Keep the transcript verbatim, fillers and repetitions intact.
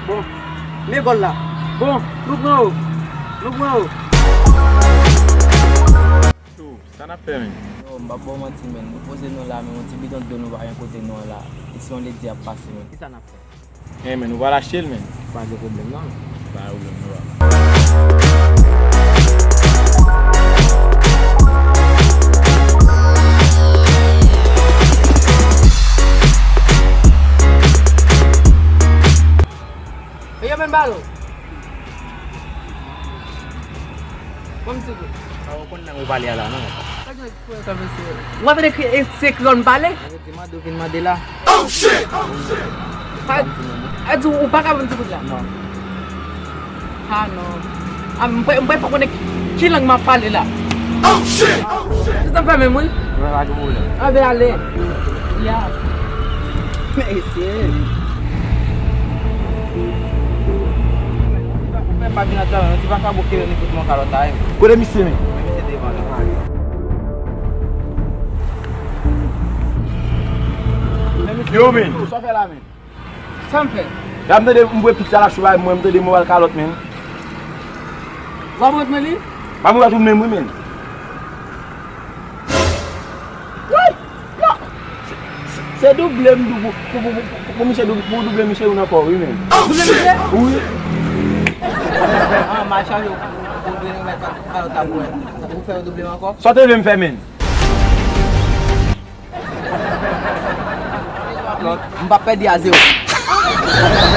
Bon, men gòl la. Bon, nou pran yo. Nou pran yo. Yo, sa n ap fè, menn? Yo, m p ap ba w manti, menn. Nou poze nou la, menn. Yon ti bidon dlo nou pa gen kote nou an la. E si yon ledi ap pase, menn. Kisa n ap fè? Eh, menn, nou pral achte l, menn. Pa gen pwoblèm, non. Pa gen pwoblèm, non, papa. Yo, menm balo. Bon, m ti kou. Sa w konn nèg ou pale a la, non? Ou pa tande kri-, e, se kreyòl m pale? Mwen te mande w vin mande la. Oh, shit! Oh, shit! Pa, a di ou pa ka ban m ti kout la? Non. Ah, non. Ah, m pa, m pa fò konnen ki, ki lang m ap pale la. Oh, shit! Oh, shit! Se sa m fè menm, wi. Mwen pa gen pwoblèm. Ah, ben, ale. Ya. Mesye. Ou menm pa vin nan travay, non, ti vakabon ki vin kout mwen kalòt la, wi. Kote misye, men? Men misye devan la. Yo, men. Sa w fè la, men? Sa m fè? La, m tande m bwè pit sa la, chou bay mwen, m tande mwen bal kalòt, men. W ap ront mwen li? Pa mwen tout menm, wi, men. Woy! Yo! Se, se, se double m dou-, pou, pou, pou, pou, pou misye dou-, pou double misye youn ankò, wi, men. Double misye? Wi. Ah, m al chanje w pou, pou vin remèt kalòt la pou wè. Ou fè yo double m ankò? Sa w te vle m fè, men? M p ap pèdi a zewo.